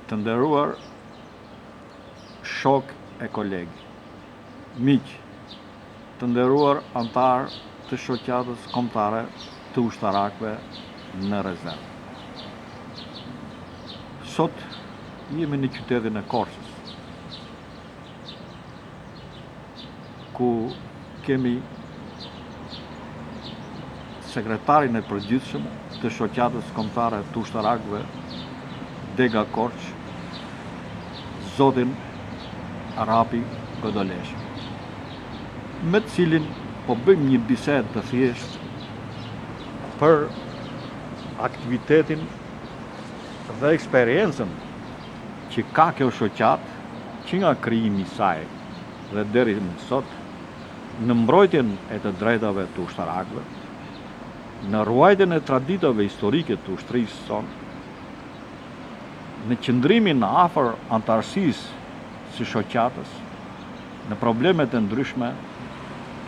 Të nderuar shokë e kolegë, miq, të nderuar anëtarë të Shoqatës Kombëtare të Ushtarakëve në Rezervë. Sot jemi në qytetin e Korçës, ku kemi sekretarin e përgjithshëm të Shoqatës Kombëtare të Ushtarakëve Dega Korçë, zotin Rrapi Godolesha, me të cilin po bëjmë një bisedë të thjeshtë për aktivitetin dhe eksperiencën që ka kjo shoqatë që nga krijimi i saj dhe deri më sot në mbrojtjen e të drejtave të ushtarakëve, në ruajtjen e traditave historike të ushtrisë sonë, në qëndrimin afër anëtarësisë së shoqatës, në problemet e ndryshme,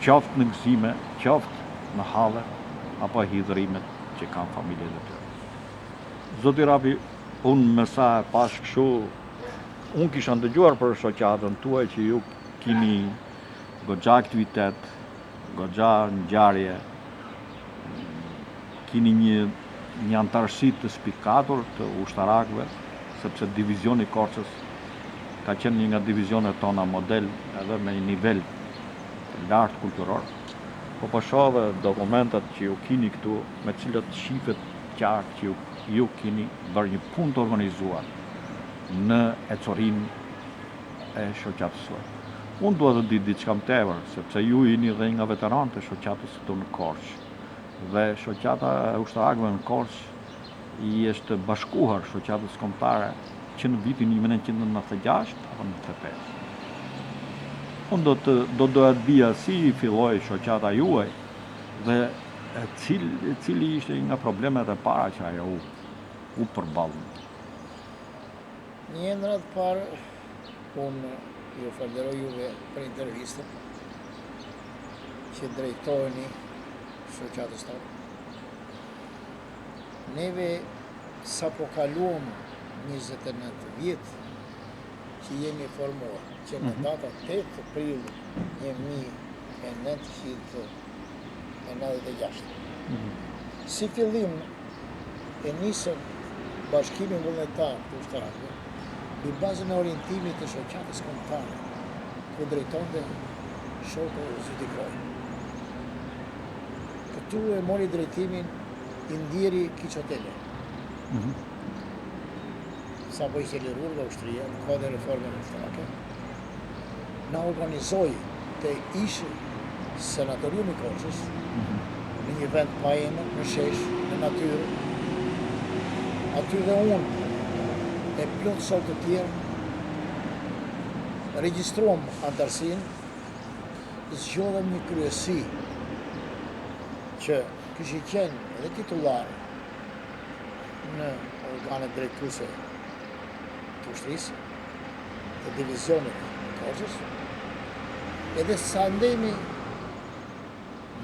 qoftë në gëzime, qoftë në halle apo hidhërimet që kanë familjet e tyre. Zoti Rrapi, unë me sa e pashë kështu, unë kisha ndëgjuar për shoqatën tuaj që ju kini goxha aktivitet, goxha ngjarje, kini një një anëtarësi të spikatur të ushtarakëve, sepse divizioni i Korçës ka qenë një nga divizionet tona model edhe me një nivel të lartë kulturor. Po po shoh edhe dokumentat që ju kini këtu, me të cilat shifet qartë që ju, ju kini bërë një punë të organizuar në ecurinë e shoqatës suaj. Unë dua të di diçka më tepër, sepse ju jeni dhe një nga veteranët e shoqatës këtu në Korçë. Dhe shoqata e ushtarakëve në Korçë i është bashkuar shoqatës kombëtare që në vitin 1996 apo 95. Unë do të do doja të dija si filloi shoqata juaj dhe cil, cili ishte një nga problemet e para që ajo u, u përball. Një në radhë të parë, unë ju falënderoj juve për intervistën që drejtoheni shoqatës tonë. Neve sapo kaluam 29 vjet që jemi formuar, që në mhm. data 8 prill 1996. Mhm. Si fillim e nisëm bashkimin vullnetar të ushtarakëve mbi bazën e orientimit të Shoqatës Kombëtare, ku drejtonte shoku Zyti Kroi. Këtu e mori drejtimin i ndjeri Kiço Telo. Mm -hmm. Sapo ishte liruar nga ushtria, në kuadër reformën ushtarake, na organizoi te ish sanatoriumi i Korçës, mm -hmm. në një vend pa emër, në shesh, në natyrë. Aty dhe unë e plot shokë të tjerë regjistruam anëtarësinë, zgjodhëm një kryesi që kishin qenë edhe titullar në organet drejtuese të ushtrisë, të divizionit të Korçës, edhe së andejmi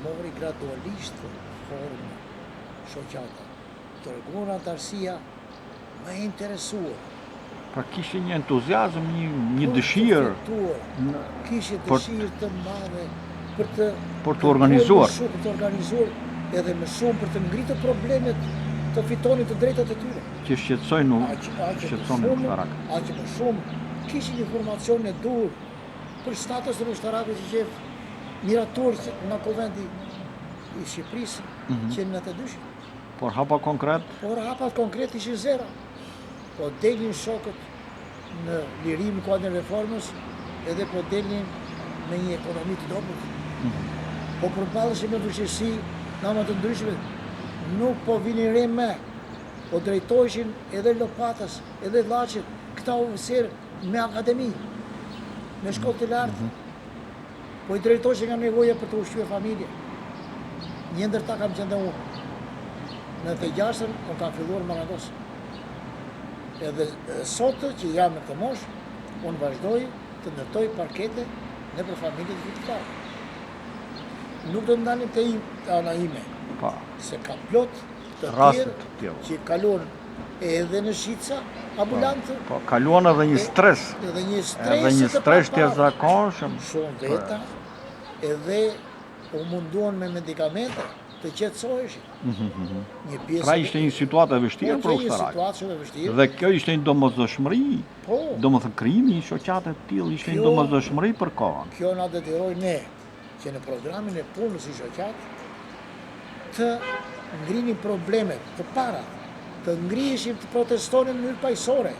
mori gradualisht formë shoqata, tregon anëtarësia më e interesuar. Pra kishte një entuziazëm, një, një dëshirë. Kishte dëshirë të madhe për të për të organizuar. Shumë, për të organizuar edhe më shumë për të ngritur problemet të fitonin të drejtat e tyre. Që shqetësojnë shqetësonin ushtarakët. Aq më shumë kishin informacionin e duhur për statusin e ushtarakëve që qe miratuar nga Kuvendi i Shqipërisë mm -hmm. që në 92. Por hapa konkret? Por hapat konkret ishin zero. Po delin shokët në lirim në kuadrin e reformës edhe po delin me një ekonomi të dobët. Mm -hmm. Po përballeshin me vështirësi nga më të ndryshme, nuk po vinin re me Po drejtoheshin edhe Lopatës, edhe Laçit, këta oficerë me akademi, me shkollë të lartë. Mm -hmm. Po i drejtoheshin nga nevoja për të ushqyer familje. Një ndër ta kam qenë dhe unë. Në të gjashtën, unë kam filluar marangoz. Edhe sot që jam në këtë moshë, unë vazhdoj të ndërtoj parkete nëpër familjet e qytetarëve. Nuk do të ndalem te ana ime, pa. Po. se ka plot të tjerë që kaluan. Edhe në shitsa ambulantë. Po, po, kaluan edhe një stres. Edhe një stres. Edhe një stres të jashtëzakonshëm. Shumë veta, edhe u munduan me medikamente të qetësoheshin. Mhm, mhm. Një pjesë Pra ishte një situatë e vështirë po, për ushtarakë. Një situatë shumë e vështirë. Dhe kjo ishte një domosdoshmëri. Po. Domethënë krijimi i një shoqate të tillë ishte një domosdoshmëri për kohën. Kjo na detyroi ne që në programin e punës si shoqatë të ngrinim problemet të para, të ngriheshim të protestonim në mënyrë paqësore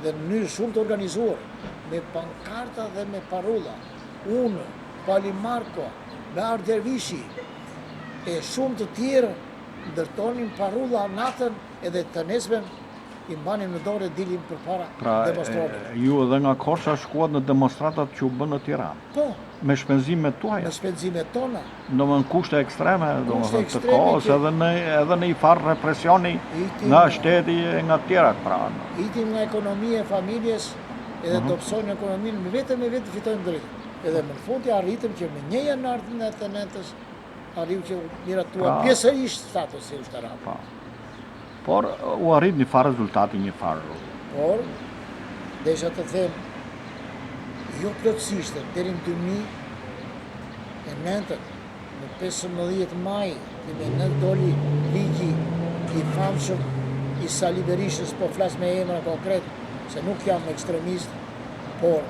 dhe në mënyrë shumë të organizuar, me pankarta dhe me parulla. Unë, Pali Marko, me Art Dervishi e shumë të tjerë ndërtonim parulla natën edhe të nesërmen i mbanim në dorë e dilnim përpara pra, demonstronim. Ju edhe nga Korça shkuat në demonstratat që u bënë në Tiranë. Po. Me shpenzimet tuaja. Me shpenzimet tona. Domethënë kushte ekstreme, domethënë të kohës edhe në edhe në një farë represioni nga shteti e nga të tjerat pra. Ikim nga ekonomia e familjes edhe uh mhm. -huh. dobësojnë ekonominë, me vetëm me vetë fitojmë drejt. Edhe më në fund ja arritëm që me 1 janar të 99-ës arriu që u miratua pra, pjesërisht statusi ushtarak. Po. Por u arrit një farë rezultati, një farë. Por, desha të them, jo plotësisht, deri në 2009, në 15 maj, 2009 doli ligji i famshëm i Sali Berishës, po flas me emra konkret, se nuk jam ekstremist, por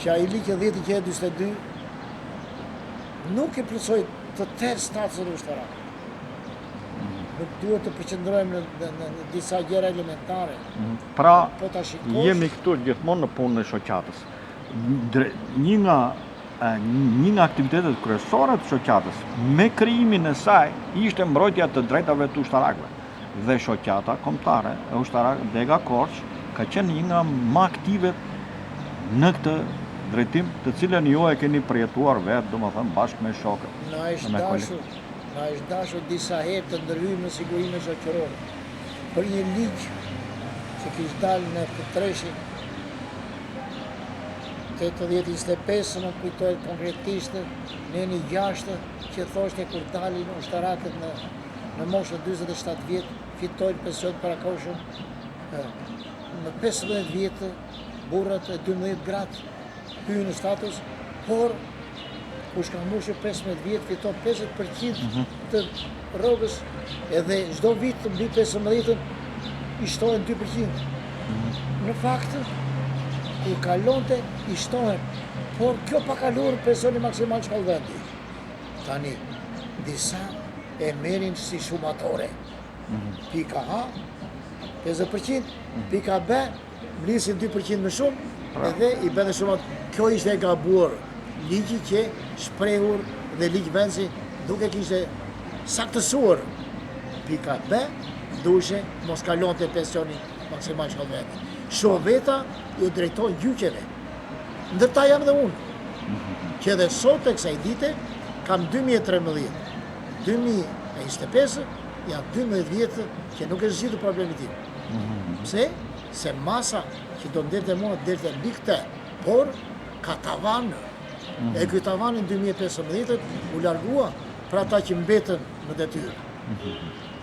që ai ligj 10.42 nuk e plotësoi të tërë statusin ushtarak. Nuk duhet të përqendrohemi në, në, në, në disa gjëra elementare. Mhm. Pra, po ta shikosh... jemi këtu gjithmonë në punën e shoqatës. Dre, një nga një nga aktivitetet kryesore të shoqatës me krijimin e saj ishte mbrojtja e të drejtave të ushtarakëve. Dhe shoqata kombëtare e ushtarakëve Dega Korçë ka qenë një nga më aktivet në këtë drejtim, të cilën ju e keni përjetuar vetë, domethënë bashkë me shokët. Na është dashur Na është dashur disa herë të ndërhyjmë në sigurime shoqërore për një ligj që kish dalë në të treshin 80-25, nuk kujtohet konkretisht, neni 6 që thoshte kur dalin ushtarakët në në moshën 47 vjet, fitojnë pension të parakohshëm në 15 vjet burrat e 12 gratë hyjnë në status, por kush ka mbushur 15 vjet fiton 50% mhm. të rrogës edhe çdo vit mbi 15-ën i shtohen 2%. Mhm. Në fakt, kur kalonte i shtohen, por kjo pa kaluar pensioni maksimal shkallë vendi. Tani, disa e merrin si shumatore. Mhm. Pika A, 50%, pika B, Mblidhnin 2% më shumë pra. edhe i bënte shumat. Kjo ishte e gabuar. Ligji qe shprehur dhe ligjvënësi nuk e kishte saktësuar. Pika B, duheshe mos kalonte pensioni maksimal shkallë vendi. Shumë veta iu drejtojnë gjyqeve. Ndër ta jam dhe unë. Që edhe sot e kësaj dite, kam 2013, 2025, janë 12 vjet që nuk është zgjidhur problemi tim. Pse? Se masa që do më delte mua, delte mbi këtë, por ka tavan. Mhm. E ky tavan në 2015 u largua për ata që mbetën në detyrë. Mhm.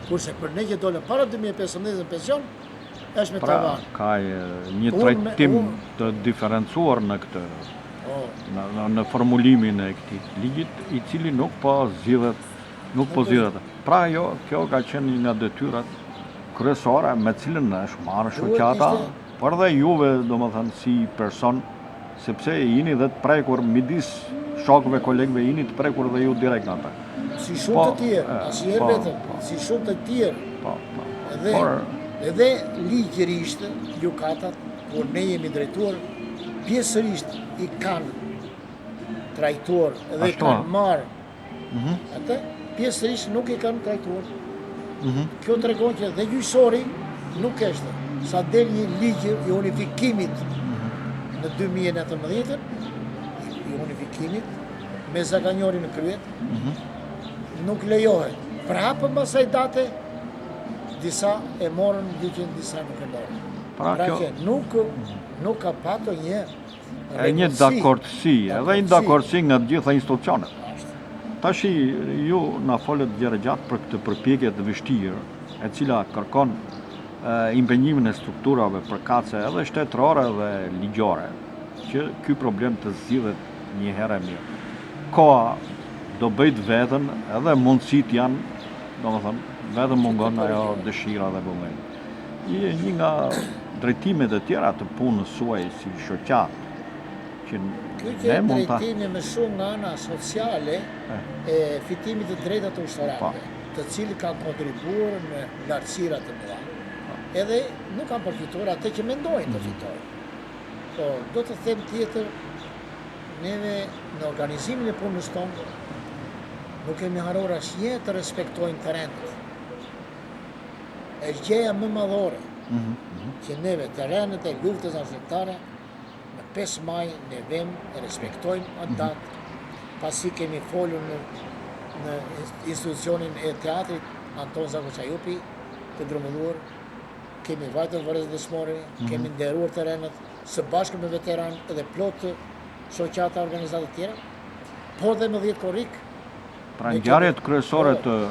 Kurse për ne që dolëm para 2015 në pension, është me pra, tavan. Pra, ka një trajtim të diferencuar në këtë, po. në, në, në formulimin e këtij ligjit, i cili nuk po zgjidhet Nuk po zgjidhet. Pra jo, kjo ka qenë një nga detyrat kryesore me cilën është marrë shoqata, por dhe juve, domethënë, si person, sepse jeni dhe të prekur midis shokëve, kolegëve, jeni të prekur dhe ju direkt nga ta. Si shumë po, të tjerë, asnjëherë po, vetëm, po. si shumë të tjerë. Po, po. Edhe, por, edhe ligjërisht, gjykatat, kur ne jemi drejtuar, pjesërisht i kanë trajtuar dhe kanë marrë Mhm. Atë pjesërisht nuk i kanë trajtuar. Mhm. Kjo tregon që dhe gjyqësori nuk është. Sa del një ligj i unifikimit mhm. në 2019-ën, i unifikimit me Zaganjorin në krye, nuk lejohet. Prapë mbas asaj date, disa e morën gjyqin, disa nuk e morën. Pra, pra që nuk, nuk ka patur një E një dakordësi, edhe një dakordësi nga të gjitha institucionet. Tashi ju na folët gjerë e gjatë për këtë përpjekje të vështirë. e cila kërkon impenjimin e strukturave përkatëse edhe shtetërore dhe ligjore, që ky problem të zgjidhet një herë e mirë. Koha do bëjë të vetën edhe mundësitë janë, domethënë, vetëm mungon ajo dëshira dhe vullneti. Një, një nga drejtimet e tjera të punës suaj si shoqatë, që ne mund ta... Ky drejtimi më shumë nga ana sociale e fitimit të drejtat të ushtarakëve, po. të cilët kanë kontribuar në lartësira të mëdha. Po. Edhe nuk kanë përfituar atë që mendojnë të mhm. fitojnë. Po, do të them tjetër, neve në organizimin e punës tonë, nuk kemi harruar asnjëherë të respektojmë të renët. Është gjëja më madhore, mhm, mhm. që neve të renët e luftës nacionalshqiptare, Në 5 maj ne vemë e respektojmë atë mhm. datë, pasi kemi folur në, në institucionin e teatrit Anton Zako Çajupi, të grumbulluar, kemi vajtur varrezat e dëshmorëve, mm -hmm. kemi nderuar të renët, së bashku me veteranë edhe plot shoqata, organizata të tjera, por dhe më 10 korrik. Pra ngjarjet kryesore po, të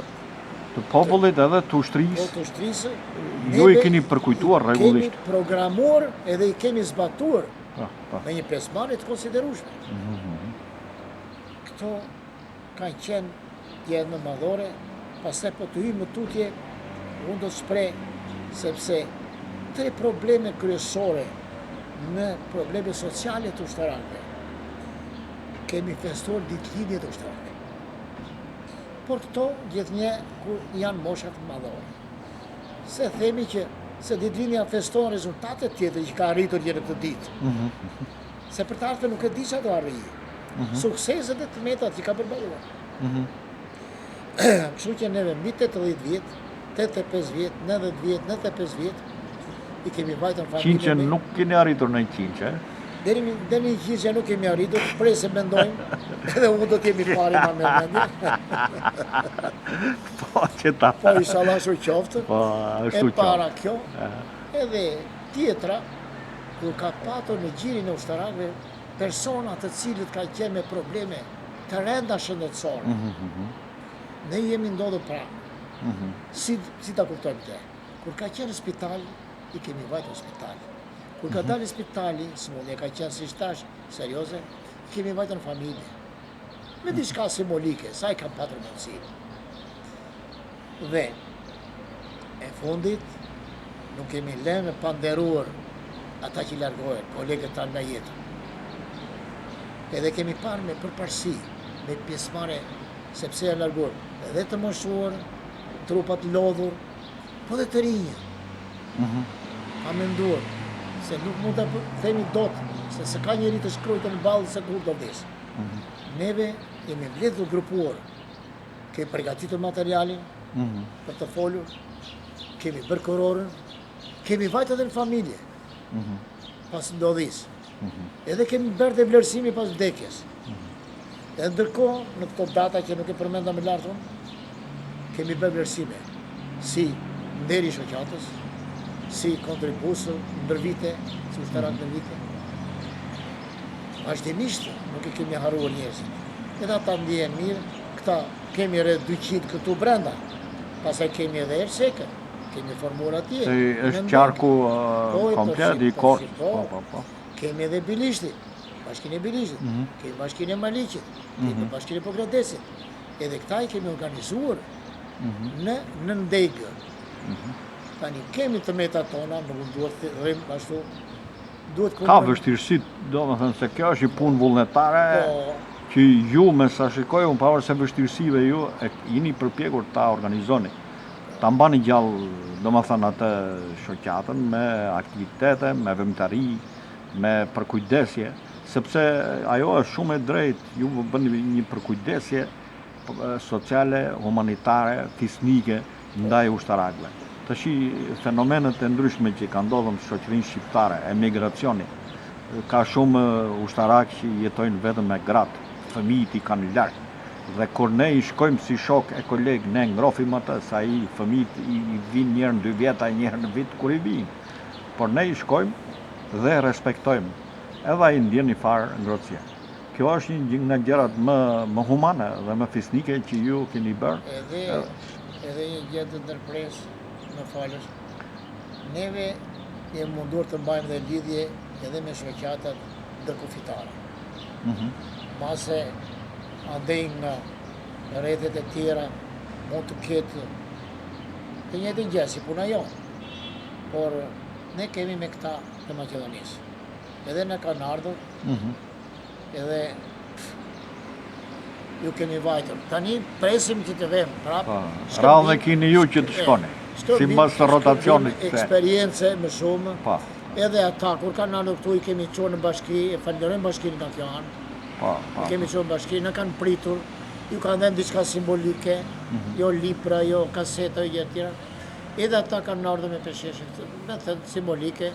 të popullit edhe të ushtrisë. Po të ushtrisë. Ju i keni përkujtuar rregullisht. Kemi programuar edhe i kemi zbatuar. Po, po. Me një pjesëmarrje të konsiderueshme. Mm -hmm. Këto kanë qenë gjërat më madhore, pastaj po të hyjmë më tutje, unë do të shpreh sepse tre probleme kryesore në probleme sociale të ushtarakëve. Kemi festuar ditëlindjet e ushtarakëve. Por këto gjithnjë kur janë moshat madhore. Se themi që se ditëlindja feston rezultatet tjetër që ka arritur deri në këtë ditë. Mm -hmm. Se për të ardhmen nuk e di ça do arrijë. Mm -hmm. Sukseset dhe të metat që ka përballuar. Mm -hmm. Kështu që neve mbi 80 vjet, 85 vjet, 90 vjet, 95 vjet, i kemi vajtur në familje. Qindëshen nuk keni arritur në qindëshe? Deri deri në qindëshe nuk kemi arritur, presim mendojmë, edhe unë do të jem i pari ma me mendje. Po, që ta. Po, inshallah ashtu qoftë. Po, ashtu qoftë. E para kjo, edhe tjetra, kur ka patur në gjirin e ushtarakëve persona të cilët kanë qenë me probleme të rënda shëndetësore. Mm -hmm. Ne jemi ndodhur pranë. Mm -hmm. Si, si ta kuptojmë këtë? Kur ka qenë në spital, i kemi vajtur në spital. Kur ka mhm. dalë spitali, sëmundja ka qenë siç thashë, serioze, i kemi vajtur në familje. Me diçka simbolike, sa i kam patur mundësinë. Dhe, e fundit, nuk kemi lënë pa nderuar ata që largohen, kolegët tanë nga jeta. Edhe kemi parë me përparësi, me pjesëmarrje, sepse janë larguar edhe të moshuar, trupat lodhur, Po dhe të rinjë. Mm -hmm. Pa menduar se nuk mund të themi dot se s'e ka njeri të shkruajtur në ballë se kur do vdes. Mm -hmm. Neve jemi mbledhur grupuar, kemi përgatitur materialin mm -hmm. për të folur, kemi bërë kurorën, kemi vajtur edhe në familje, mm -hmm. pas ndodhisë. Mm -hmm. Edhe kemi bërë dhe vlerësimi pas vdekjes. Mm -hmm. Edhe ndërkohë, në këto data që nuk e përmenda më lart unë, kemi bërë vlerësime, si nderi i shoqatës, si kontribues ndër vite, si ushtarak ndër vite. Vazhdimisht nuk i kemi harruar njerëzit. Edhe ata ndjehen mirë, këta kemi rreth 200 këtu brenda. Pastaj kemi edhe Ersekën, kemi formuar atje. Se është qarku uh, po, komplet i Korçës. Po, po, po. Kemi edhe Bilishtin, bashkinë e Bilishtit, mm -hmm. kemi bashkinë e Maliqit, kemi mm -hmm. bashkinë e Pogradecit. Edhe këta i kemi organizuar mm -hmm. në nëndegë. Mm -hmm. Tani kemi të metat tona, nuk duhet të rrimë ashtu, duhet Ka vështirësi, domethënë se kjo është një punë vullnetare, po, që ju me sa shikoj, unë pavarësisht vështirësive ju e jeni përpjekur ta organizoni. Ta mbani gjallë, domethënë atë shoqatën me aktivitete, me veprimtari, me përkujdesje, sepse ajo është shumë e drejtë, ju bëni një përkujdesje sociale, humanitare, fisnike ndaj ushtarakëve. Tashi fenomenet e ndryshme që kanë ndodhur në shoqërinë shqiptare, emigracioni, ka shumë ushtarakë që jetojnë vetëm me gratë, fëmijët i kanë larg. Dhe kur ne i shkojmë si shokë e kolegë, ne ngrofim atë, se ai fëmijët i vijnë një herë në dy vjet, ai një herë në vit kur i vijnë. Por ne i shkojmë dhe e respektojmë, edhe ai ndjen një farë ngrohtësie. Kjo është një nga gjërat më më humane dhe më fisnike që ju keni bërë. Edhe edhe një gjë të ndërpres. Më falësh. Neve jemi munduar të mbajmë dhe lidhje edhe me shoqatat ndërkufitare. Mm -hmm. Mase andej nga rrethet e tjera mund të ketë të njëjtën gjë si puna jonë. Por ne kemi me këta të Maqedonisë. Edhe na kanë ardhur, mm -hmm. edhe ju kemi vajtur. Tani presim që të vemë prapë. Po, radhën e kini ju që të shkoni, simbas rotacionit. Eksperience më shumë. Po. Edhe ata, kur kanë ardhur këtu, i kemi çuar në bashki, e falënderojmë bashkinë nga kjo anë. Po, po. I kemi çuar në bashki, na kanë pritur, ju kanë dhënë diçka simbolike, mhm. jo libra, jo kaseta, jo gjëra tjera. Edhe ata kanë ardhur me peshqeshe, me thënë simbolike.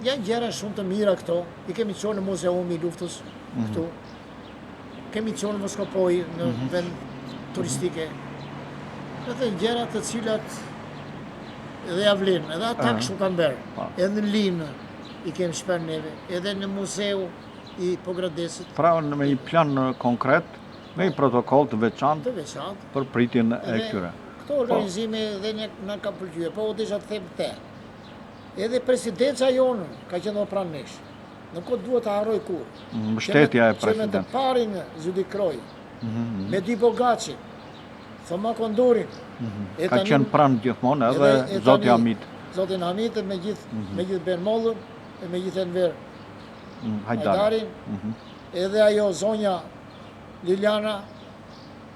Janë gjëra shumë të mira këto, i kemi çuar në Muzeumi i Luftës mhm. këtu. Kemi çuar në Voskopojë, në mm -hmm. vend turistike. Edhe gjëra të cilat edhe ja vlen, edhe ata kështu kanë bërë. Po. Edhe në Linë i kemi shpënë neve, edhe në muzeu i Pogradecit. Pra në me një plan konkret, me një protokoll të veçantë, të veçantë për pritjen e këtyre. Këto po. organizime dhe ne na kanë pëlqyer, po desha të them këtë. Edhe presidenca jonë ka qenë pranë nesh. Nuk o duhet të harroj kurrë. Mbështetja e presidentit. Që me të parin Zyhdi Kroi, mm -hmm. me Di Bogaqin, Thoma Kondurin. Mm -hmm. Ka qenë pranë gjithmonë edhe, edhe Zoti Hamit. Zotin Hamit me gjithë mm -hmm. me gjithë Ben Mollën e me gjithë Enver mm, Hajdarin. Mm -hmm. Edhe ajo zonja Liliana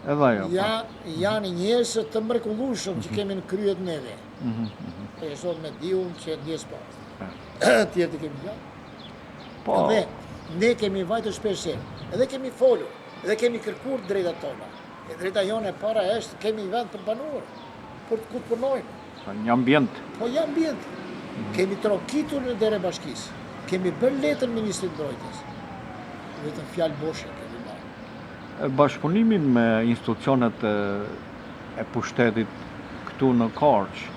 Edhe ajo. Po. Ja, janë njerëz të mrekullueshëm që mhm. kemi në kryet neve. Mm -hmm. Për sot me diun që ndjesë po. Tjerë të kemi gjatë. Po. Dhe ne kemi vajtur shpesh herë, edhe kemi folur, edhe kemi kërkuar drejtat tona. E drejta jonë e para është kemi vend për banuar, për të ku të punojmë. Po, një ambient. Po një ambient. Mm -hmm. Kemi trokitur në derë bashkisë. Kemi bërë letër ministrit mbrojtjes. Vetëm fjalë boshe kemi marrë. Bashkëpunimin me institucionet e pushtetit këtu në Korçë.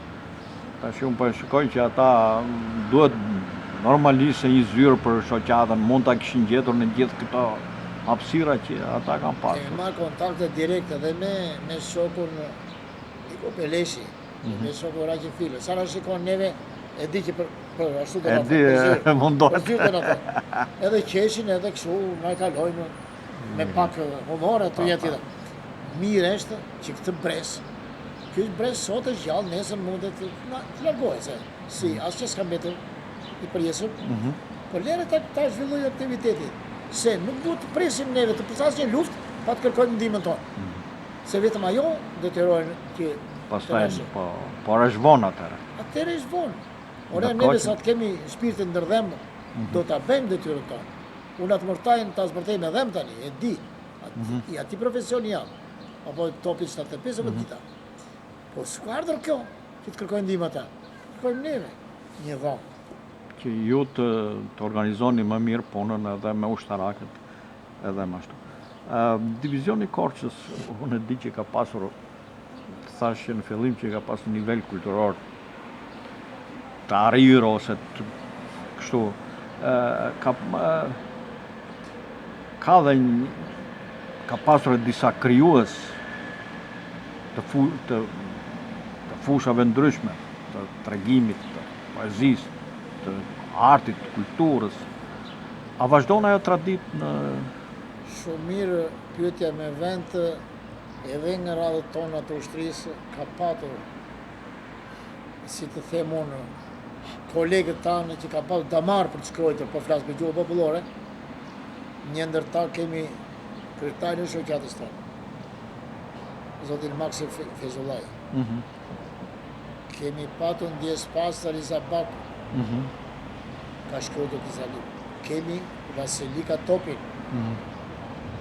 Tash unë po e shikoj që ata duhet normalisht se një zyrë për shoqatën mund ta kishin gjetur në gjithë këto hapësira që ata kanë pasur. Kemi marrë kontakte direkte dhe me me shokun Niko Peleshi, mm -hmm. me shokun Raqi Filo. Sa na shikon neve e di që për për ashtu do na thotë. E di, mundohet. Për zyrë do na thotë. Edhe qeshin edhe kështu na e kalojmë me pak humor e të tjetër. Mirë është që këtë brez, ky brez sot është gjallë, nesër mundet të largohet, se si mhm. asgjë s'ka mbetur i përjetshëm, mm -hmm. po lëre ta, ta zhvillojë aktivitetin, se nuk duhet të presim neve të pësas një luftë, pa të kërkojmë ndihmën tonë. Mm -hmm. Se vetëm ajo detyrohen që Pastaj, po, por është vonë atëherë. Atëherë është vonë. Ore, neve sa të kemi shpirtin ndër dhëmbë, mm -hmm. do ta bëjmë detyrën tonë. Unë atë murtajën ta zbërthej me dhëmbë tani, e di. Mhm. I atij profesioni jam, apo topit 75 apo mhm. dita. Po s'ka ardhur kjo që të kërkojnë ndihmë ata. Kërkojmë neve një dhomë. Që ju të, të organizoni më mirë punën edhe me ushtarakët edhe më ashtu. Divizioni i Korçës, unë e di që ka pasur, thashë që në fillim që ka pasur nivel kulturor të arrirë ose të kështu, ka, ka dhe një, ka pasur disa krijues të, fu, të, të fushave ndryshme, të tregimit, të poezisë, të artit, të kulturës. A vazhdon ajo traditë në... Shumë mirë pyetja me vend edhe në radhët tona të ushtrisë ka patur si të them unë, kolegët tanë që kanë pasur damar për të shkruajtur, po flas me gjuhë popullore, një ndër ta kemi kryetarin e shoqatës tonë, zotin Maksi Fezullaj. Mm -hmm. Kemi patur ndjesë pastë Riza Baku, mm -hmm. ka shkruar disa libra. Kemi Vasilika Topin, mm -hmm.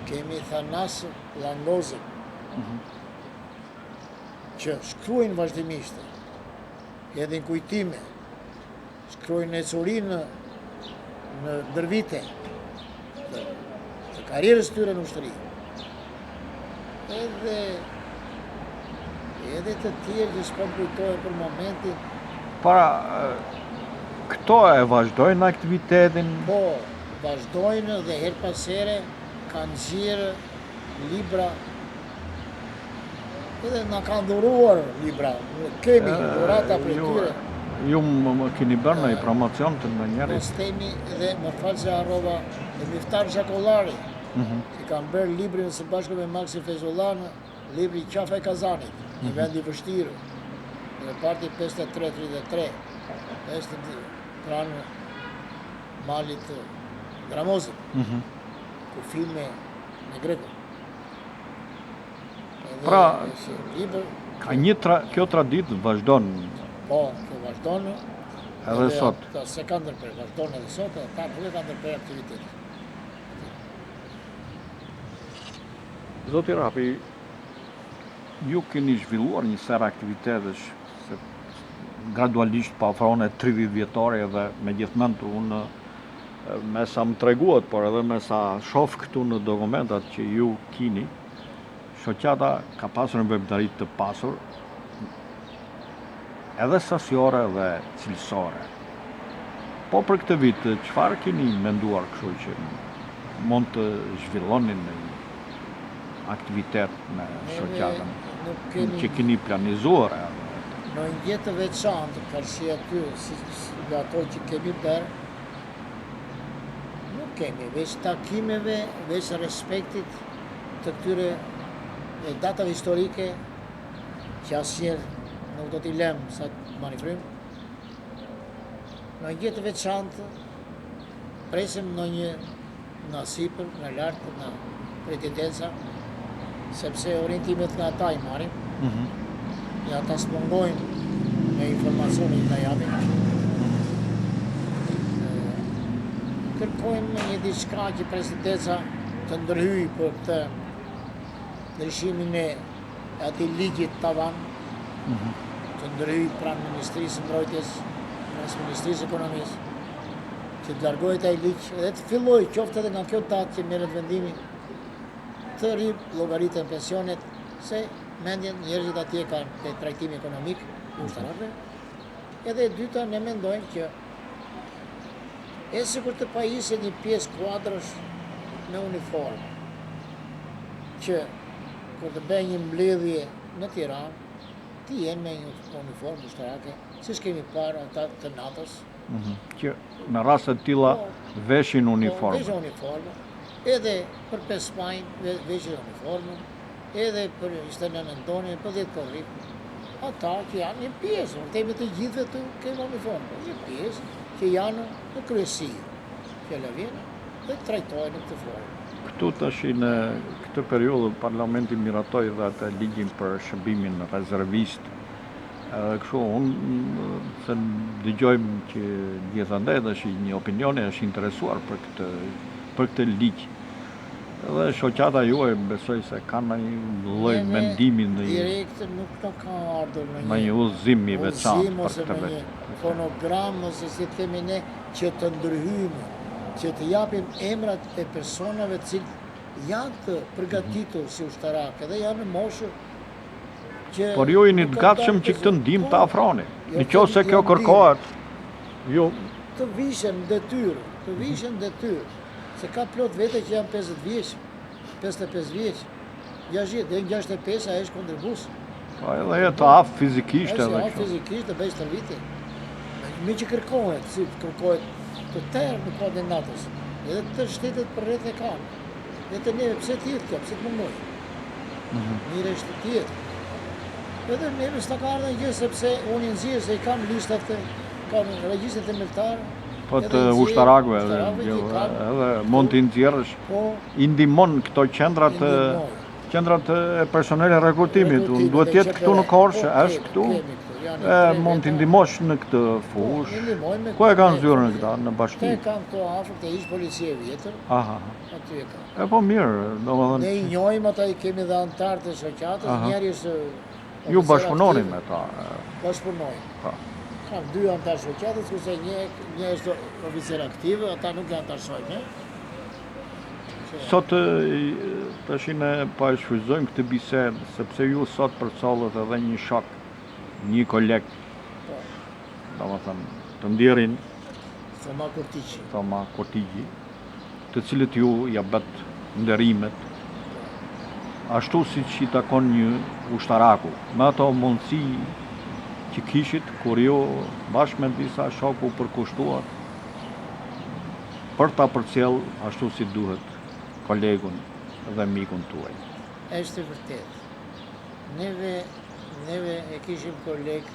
kemi Thanas Langozin, mm -hmm. që shkruajnë vazhdimisht, hedhin kujtime, shkruajnë ecurinë në ndër vite të, të karrierës tyre në ushtri. Edhe edhe të tjerë që s'po më kujtohen për momentin. Para, këto e vazhdojnë aktivitetin? Po, vazhdojnë dhe herë pas here kanë nxjerrë libra. Edhe na kanë dhuruar libra, kemi dhurata prej tyre. Ju më keni bërë ndonjë promocion të ndonjërit? Mos themi dhe më fal se harrova dhe Miftar Xhakollari, mhm. që kanë bërë librin së bashku me Maksi Fejzullanë, libri Qafa e Kazanit, një mhm. vend i vështirë, në parti 53-33, është pranë malit të Gramozit, mhm. kufi me, me Grekun. Pra, ka një tra, kjo traditë vazhdon. Po, kjo vazhdon. Edhe sot. Ata s'e kanë ndërprerë, vazhdon edhe sot, ata nuk e kanë ndërprerë aktivitetin. Zoti Rrapi, ju keni zhvilluar një sërë aktivitetesh, se gradualisht po afron 30 vjetori edhe me gjithë mend unë me sa më treguat, por edhe me sa shof këtu në dokumentat që ju kini, shoqata ka pasur një veprimtari të pasur, edhe sasiore dhe cilësore. Po për këtë vit, çfarë keni menduar kështu që mund të zhvilloni në një aktivitet me shoqatën që keni planizuar edhe? Në një gjë të veçantë, karshi aty, si nga ato që kemi bërë, nuk kemi, veç takimeve, veç respektit të këtyre datave historike, që asnjëherë nuk do t'i lëmë sa të mbani frymë. Në një gjë të veçantë, presim në një nga sipër, nga lart, nga presidenca, sepse orientimet nga ata i marrim, mm -hmm. ja ata s'mungojnë me informacione që na japin. Kërkojmë një diçka që presidenca të ndërhyjë për këtë ndryshimin e atij ligjit tavan, mm -hmm. të ndërhyjë pranë Ministrisë së Mbrojtjes, pranë Ministrisë së Ekonomisë, që të largohet ai ligj dhe të fillojë qoftë edhe nga kjo datë që merret vendimi të rillogariten pensionet se mendjen njerëzit atje kanë te trajtimi ekonomik i ushtarakëve. Edhe e dyta ne mendojmë që e sikur të pajiset një pjesë kuadrosh me uniformë që kur të bëjë një mbledhje në Tiranë, të jenë me një uniformë ushtarake, siç kemi parë ata të NATO-s, Mhm. Që në raste të tilla po, veshin po, uniformën. Veshin uniformën, edhe për 5 majin veshin uniformën, edhe për 29 nëntorin, për 10 korrik. Ata që janë një pjesë, nuk themi të gjithëve të kenë uniformë, por një pjesë që janë në kryesi, që la vjen dhe trajtohen në këtë formë. Këtu tashi në këtë periudhë parlamenti miratoi dhe atë ligjin për shërbimin rezervist Edhe kështu, unë se dëgjojmë që gjithandej tashi një opinioni është interesuar për këtë, për këtë ligj. Edhe shoqata juaj besoj se ka ndonjë lloj mendimi ndonjë direkt nuk na ka ardhur në një udhëzim i veçantë për këtë vet. Fonogram ose si themi ne që të ndërhyjmë, që të japim emrat e personave të cilët janë të përgatitur si ushtarakë dhe janë në moshë Por ju jeni të gatshëm që këtë ndihmë ta ofroni. Në qoftë se kjo kërkohet, ju të vishen në detyrë, të vishen në detyrë, se ka plot vete që janë 50 vjeç, 55 vjeç, 60, deri në 65 ai është kontribues. Po edhe je të aftë fizikisht edhe kështu. Është fizikisht të bëjë stërvitje. Me që kërkohet, si kërkohet të tërë në kuadrin e NATO-s, edhe të shtetet përreth e kanë. Dhe te neve, pse të jetë kjo, pse të mungojë? Mhm. Mirë është të jetë. Edhe neve s'na ka ardhur gjë sepse unë i nxjerr se i kam listat, kam regjistrin themeltar. Po të ushtarakëve edhe, edhe mund t'i nxjerrësh. Po, i ndihmon këto qendrat qendrat e personelit rekrutimit, unë duhet të jetë këtu në Korçë, po, është këtu. E mund t'i ndihmosh në këtë po, fushë. Ku e kanë zyrën këta në bashki? E kanë këtu afër te ish policia e vjetër. Aha. Aty e kanë. E po mirë, domethënë... Ne i njohim ata i kemi dhe anëtarë të shoqatës, njëri është... Ju bashkëpunoni me ta? Bashkëpunojmë. Po. Kam dy anëtarë shoqatës, kurse një, një është oficer aktiv, ata nuk janë anëtarësojmë. Sot tashi ne po e shfrytëzojmë këtë bisedë, sepse ju sot përcollët edhe një shok, një koleg, po. domethënë, të ndjerin Thoma Kurtiqi. Thoma Kurtiqi. të cilit ju ia bëtë nderimet. ashtu siç i takon një ushtaraku, me ato mundësi që kishit kur ju bashkë me disa shokë u përkushtuat për ta përcjellë ashtu si duhet kolegun dhe mikun tuaj. Është e vërtetë. Neve, neve e kishim koleg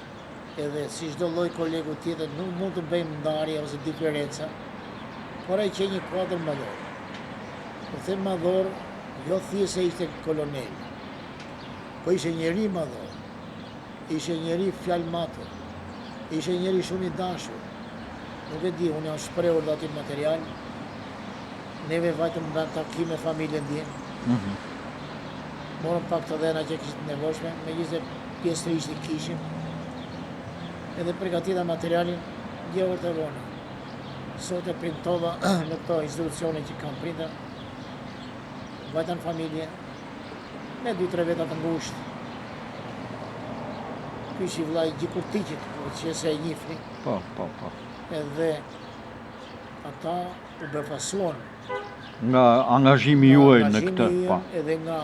edhe si çdo lloj kolegu tjetër nuk mund të bëjmë ndarje ose diferenca, por ai qe një kuadër madhor. Kur them madhor, jo thjesht se ishte kolonel, po ishte njeri madhor, ishte njeri fjalëmatur, ishte njeri shumë i dashur. Nuk e di, unë jam shprehur dhe aty në material, neve vajtëm në takim me familjen dje, mm -hmm. morëm pak të dhëna që kishit nevojshme, megjithëse pjesërisht i kishim, edhe përgatita materialin, dje orët e vona. Sot e printova në këto institucione që kam printa, vajta në familje, me 2-3 veta të ngushtë. Ky është i vllai i Gjikurtiqit, po që se e njifni. Po, po, po. Edhe ata u befasuan. Nga angazhimi juaj në këtë, po. Edhe nga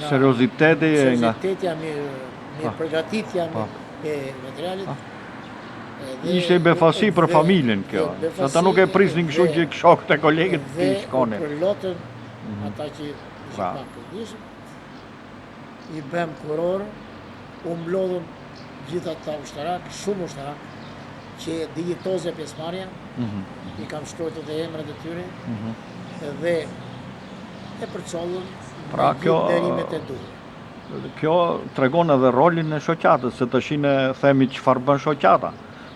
serioziteti e nga serioziteti me me po. përgatitja me po. e materialit. Po. Ishte befasi për familjen kjo. Se ata nuk e prisnin kështu që shokët e kolegët të shkonin. Dhe përlotën mhm. ata që ishin pra. pak të ndjeshëm. I bëmë kurorë, u mblodhën gjithë ata ushtarakë, shumë ushtarakë, që dinjitoze pjesëmarrja, mm -hmm. i kam shkruar edhe emrat e tyre, mm -hmm. dhe e përcollën pra, me gjithë nderimet e duhura. Kjo tregon edhe rolin e shoqatës, se tashi ne themi çfarë bën shoqata.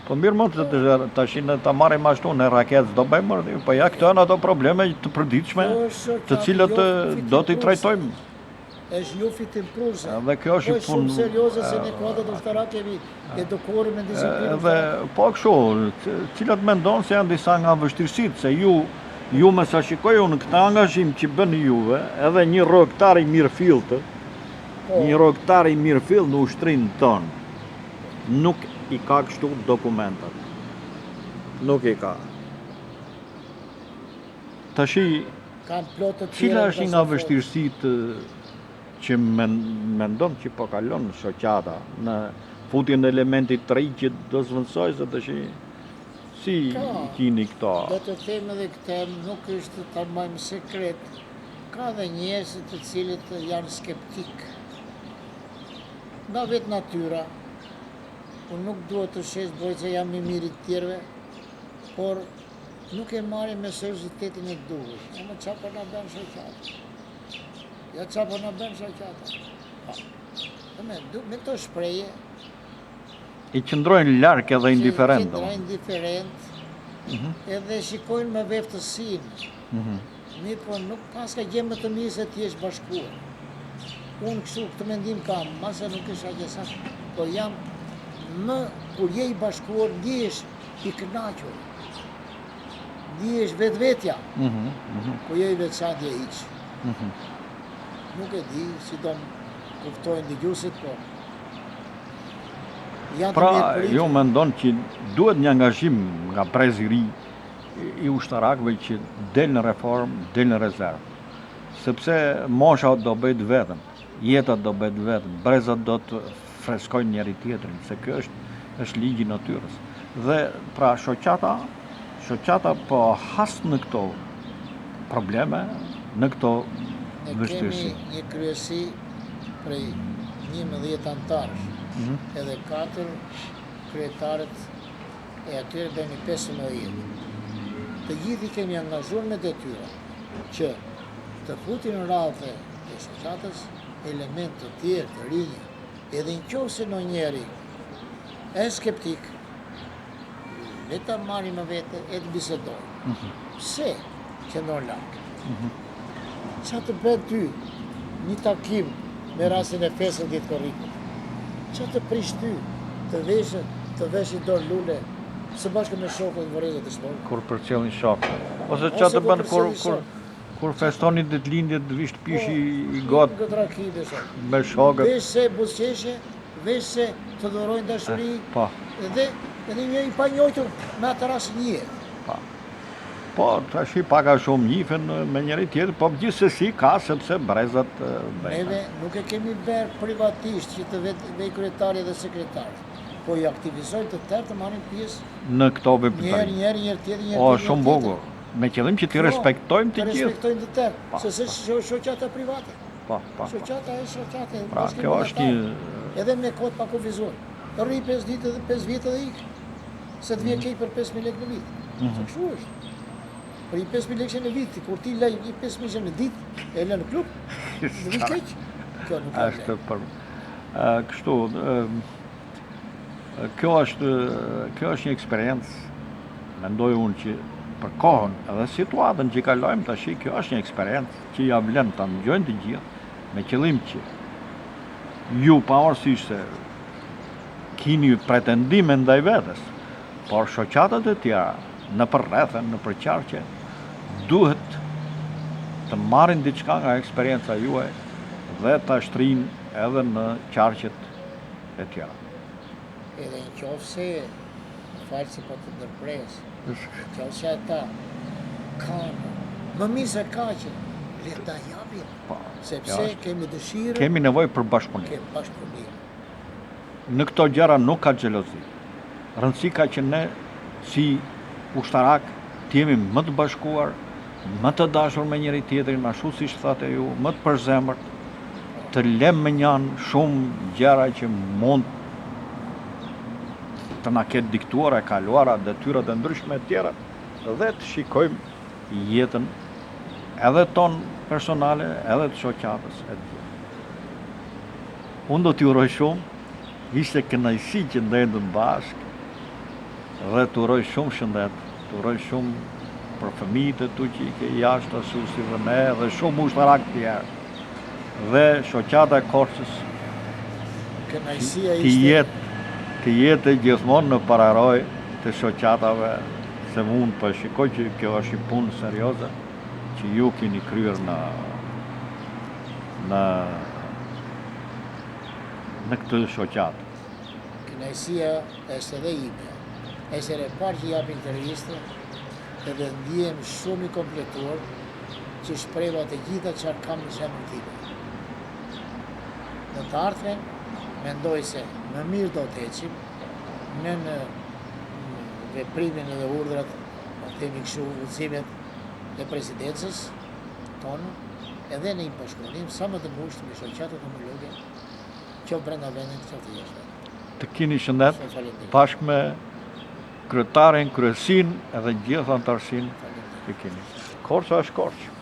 Po mirë mund të tashi ne ta marrim ashtu në raket, s'do bëjmë mërdi, po ja këto janë ato probleme të përditshme, të cilat jo do t'i trajtojmë. Është jo fitimprurëse. Dhe kjo është po punë shumë serioze se ne kuadrat ushtarake jemi edukuar me disiplinë. Edhe po kështu, cilat mendon se janë disa nga vështirësitë se ju ju me sa shikoj unë këtë angazhim që bëni juve, edhe një rrogëtar i mirëfilltë, po. një rrogëtar i mirëfilltë në ushtrinë tonë, nuk i ka kështu dokumentat. Nuk i ka. Tashi, Kam plot të tjera. Cila është një nga vështirësitë që mendon që po kalon shoqata në futjen e elementit të ri që do zëvendësojë se tashi si i kini këto? Do të them edhe këtë, nuk është ta mbajmë sekret. Ka dhe njerëz të cilët janë skeptikë. Nga vetë natyra, unë nuk duhet të shes bojë se jam i miri të tjerëve, por Nuk e marrin me seriozitetin e duhur. E mo ça po na bën shoqata? Ja ça po na bën shoqata? Po. Dhe me, me këto shprehje i qëndrojnë larg edhe indiferent. Qëndrojnë indiferent. Mm -hmm. Edhe shikojnë mëveftësinë. Mm -hmm. Mirëpo nuk paska gjë më të mirë se të jesh bashkuar. Unë kështu këtë mendim kam, mase nuk është aq e saktë, po jam më kur je i bashkuar ndihesh i kënaqur. Ndihesh vetvetja. Mm -hmm, mm -hmm. Kur je i veçantë je hiç. Mm -hmm. Nuk e di si do më kuptojnë dëgjuesit, po janë të pra, ju mendon që duhet një angazhim nga brezi i ri i ushtarakëve që del në reformë, del në rezervë. Sepse mosha do bëjë të vetën, jeta do bëjë të vetën, brezat do të freskojnë njëri tjetrin, se kjo është është ligji i natyrës. Dhe pra shoqata, shoqata po has në këto probleme, në këto vështirësi. Ne kemi një kryesi prej 11 anëtarësh, mm -hmm. edhe 4 kryetarët e atyre bëhemi 15. Të gjithë i kemi angazhuar me detyra që të futin në radhët e shoqatës elementë të tjerë të rinj, edhe në qoftë se ndonjëri është skeptik, le ta marrim me vete e të bisedojmë. Mm -hmm. Pse qëndron larg? Mm -hmm. Ça të bën ty një takim me rastin e festës 10 korrikut? Ça të prish ty të veshë, të vesh një dorë lule së bashku me shokët në varrezat e dëshmorëve? Kur përcjellin shokët. Ose ça të bën kur, kur, Kur festoni ditëlindjet të vish të pish po, një gotë gotë raki me shokët. Me shokët. Veç se buzëqeshje, veç se të dhurojnë dashuri. Eh, po. Edhe edhe një i panjohur me atë rast njihet. Po. Po, tashi pak a shumë njifen me njëri tjetrin, po gjithsesi ka sepse brezat bëjnë. Neve nuk e kemi bërë privatisht që të vetë vej kryetari dhe sekretari, po i aktivizojmë të tërë të marrin pjesë në këto veprimtari. Një herë, një herë, një herë tjetër, një herë tjetër. O, shumë bukur. Me qëllim që t'i respektojmë të gjithë. Të respektojmë të tërë, se s'është shoqata private. Po, po. po. Shoqata është shoqata. Pra, kjo është një... Edhe me kohë të pakufizuar. Rri 5 ditë dhe 5 vjet edhe ik. Se të vjen mhm. keq për 5.000 lekë në vit. Mm -hmm. Se kështu është. Për një 5.000 lekë në vit, kur ti lë një 5.000 lekë në ditë, e lë në klub, të vjen keq. Kjo nuk është për kështu kjo është kjo është një eksperiencë mendoj unë që për kohën edhe situatën që kalojmë tashi kjo është një eksperiencë që ia vlen ta ndëgjojnë të gjithë me qëllim që ju pavarësisht se kini pretendime ndaj vetes, por shoqatat e tjera nëpër rrethe, nëpër qarqe, duhet të marrin diçka nga eksperienca juaj dhe ta shtrijnë edhe në qarqet e tjera. Edhe në qoftë se, më fal se po të ndërpres, në qoftë se ata kanë më mirë se kaq, le ta japin, po, sepse kemi dëshirë, kemi nevojë për bashkëpunim. Kemi bashkëpunim. Në këto gjëra nuk ka xhelozi. Rëndësi ka që ne si ushtarakë të jemi më të bashkuar, më të dashur me njëri tjetrin, ashtu siç thatë ju, më të përzemërt, të lëmë mënjanë shumë gjëra që mund të na ketë diktuar e kaluara, detyrat e ndryshme e tjera, dhe të shikojmë jetën edhe tonë personale, edhe të shoqatës e të gjithë. Unë do t'ju uroj shumë, ishte kënaqësi që ndejtëm bashkë dhe të uroj shumë shëndet, të uroj shumë për fëmijët e tu që i ke jashtë ashtu si dhe ne dhe shumë ushtarakë të tjerë. Dhe shoqata e Korçës Kënaqësia të ishte jetë të jetë gjithmonë në pararojë të shoqatave se unë po e shikoj që kjo është një punë serioze që ju keni kryer në në në këtë shoqatë. Kënaqësia është edhe imja. Është hera e parë që jap intervistë edhe ndihem shumë i kompletuar që shpreva të gjitha çfarë kam në zemrën time. Në të ardhmen mendoj se më mirë do të ecim në në veprimin edhe urdhrat, po themi kështu, udhëzimet e presidencës tonë, edhe në një bashkëpunim sa më të ngushtë me shoqatat homologe, qoftë brenda vendit, qoftë jashtë vendit. Të kini shëndet bashkë me kryetarin, kryesinë edhe gjithë anëtarësinë që keni. Korça është Korçë.